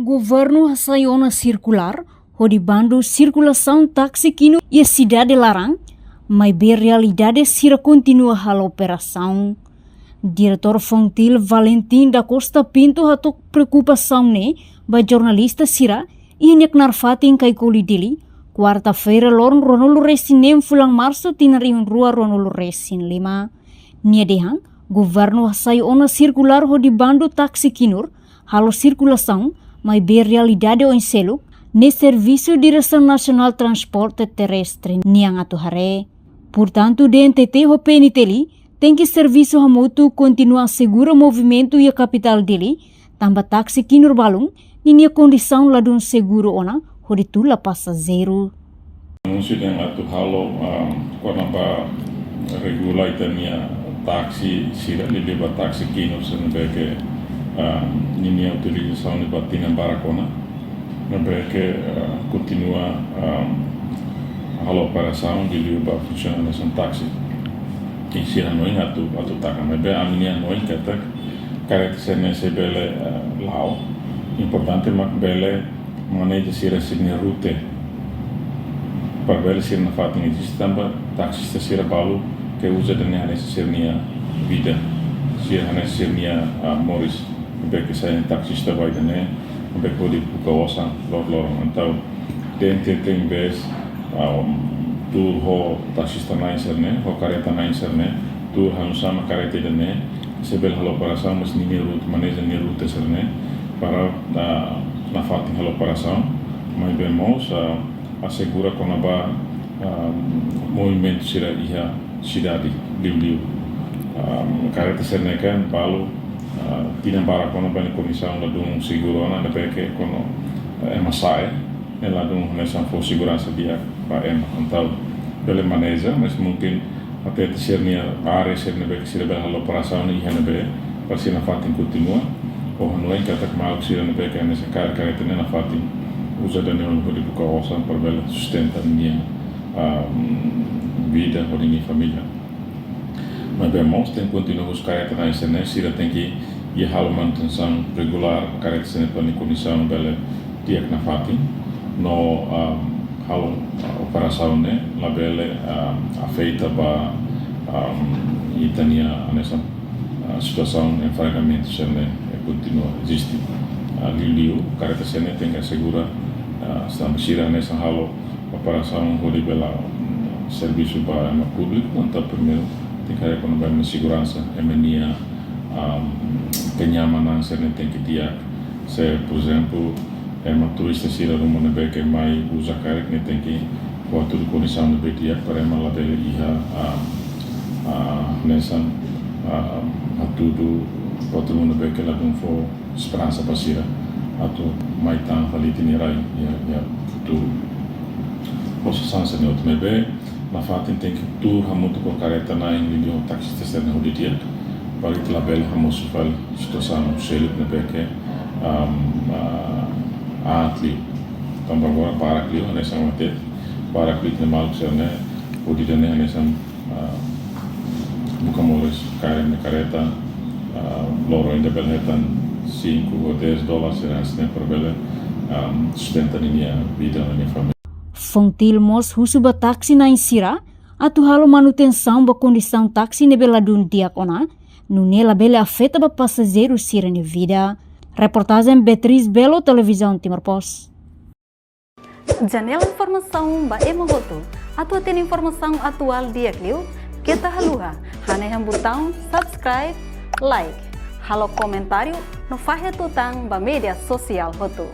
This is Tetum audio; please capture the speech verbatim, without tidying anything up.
Governu hasai ona sirkulár hodi bandu sirkulasaun taksi kinur iha sidade laran, maibé realidade sira kontinua halo operasaun. Diretór Fontil, Valentim da Costa Pinto, hato'o preokupasaun ne'e ba jornalista sira iha nia knaar fatin Caicoli, Dili, kuarta-feira, loron ruanulu resin neen fulan Marsu, tinan rihun rua ruanulu resin lima. Nia dehan, governu hasai ona sirkulár hodi bandu taksi kinur halo sirkulasaun, maibé realidade oin seluk ne'e servisu Diresaun Nasionál Transporte Terrestre nian atu haree. Portantu, D N T T ho P N T L tenke servisu hamutuk kontinua asegura movimentu iha kapitál Dili, tanba taksi kinur balun ninia kondisaun ladún seguru ona hodi tula pasajeiru. Anúnsiu dehan atu halo, um, kona-ba regula ita-nia taksi sira, liuliu ba taksi kinur sira ne'ebé ke, um, ninia utilizasaun ne'e ba tinan barak ona, ne'ebé ke, uh, kontinua, um, halo operasaun, liuliu ba funsiona hanesan taksi. I sira hanoin atu, atu taka, maibé ami-nia hanoin katak karreta sira-ne'e sei bele, uh, la'o. Importante mak bele maneja sira sira-nia rute. Para bele sira nafatin eziste tanba taksista sira balu ke uza ida-ne'e hanesan sira-nia vida. Sira hanesan sira-nia, ah, moris. Ne'ebé ke sai taksista ba ida-ne'e, ne'ebé ke hodi buka osan lor-, loron. Entaun, D N T T invés, ah, um, tuur ho taksista na'in sira-ne'e, ho karreta na'in sira-ne'e, tuur halo hanesan karreta ida-ne'e, sei bele halo operasaun, mas ninia rute, maneja nia rute sira-ne'e, para, ah, nafatin halo operasaun, maibé mós, ah, asegura kona-ba, ah, movimentu sira iha sidade, liuliu, ah, karreta sira-ne'e kan balu, ah, tinan barak ona ba nia kondisaun ladún seguru ona, ne'ebé ke kuandu, ah, ema sa'e, ne'e ladún hanesan fó seguransa di'ak ba ema. Entaun, bele maneja, mas mungkin hatete sira-nia área sira ne'ebé ke sira bele halo operasaun iha ne'ebé, para sira nafatin kontinua. Ou hanoin katak maluk sira ne'ebé ke hanesan kaer karreta ne'e nafatin uza ida-ne'e hodi buka osan para bele sustenta nia, ah, vida hodi nia família. Maibé mós tenke kontinua husu karreta na'in sira-ne'e, sira tenke iha halo manutensaun regulár karreta sira-ne'e para nia kondisaun bele di'ak nafatin. No, um, halo, uh, operasaun ne'e labele, um, afeta ba, um, ita-nia hanesan, uh, situasaun enfrankamentu sira-ne'e, eh, kontinua eziste. Uh, liuliu karreta sira-ne'e tenke asegura, uh, tanba sira hanesan halo operasaun hodi bele, mm, servisu ba ema públiku, entaun primeiru tenke haree kona-ba ema seguransa, ema nia, um, kenyamanan sira-ne'e tenke di'ak. Se, por ezemplu, ema turista sira ruma ne'ebé ke mai uza karreta ne'e tenke fó hatudu kondisaun ne'ebé di'ak para ema labele iha, um, ah, hanesan, um, hatudu, fó hatudu ne'ebé ke ladún fó esperansa ba sira atu mai tan fali tiha nia rai iha, iha futuru. Osan sira-ne'e hotu, maibé nafatin tenke tuur hamutuk ho karreta na'in liuliu ho taksista sira-ne'e hodi di'ak, para ita labele hamosu fali situasaun seluk ne'ebé ke, um, ah, aat liu. Tanba agora barak liu, hanesan hatete, barak liu ita-nia maluk sira-ne'e hodi ida-ne'e hanesan, ah, buka moris, kaer nia karreta, ah, loron ida bele hetan cinco ou dez dólares sira hanesan ne'e para bele, ah, sustenta ninia vida, ninia família. Fontil mós husu ba taksi na'in sira atu halo manutensaun ba kondisaun taksi ne'ebé ladún di'ak ona, nune'e labele afeta ba pasajeiru sira-nia vida. Reportajen Beatriz Belo, Televizaun Timor Post. Janela informasaun ba ema hotu. Atu hatene informasaun atuál di'ak liu, keta haluha hanehan butaun subscribe, like, halo komentáriu no fahe tutan ba média sosiál hotu.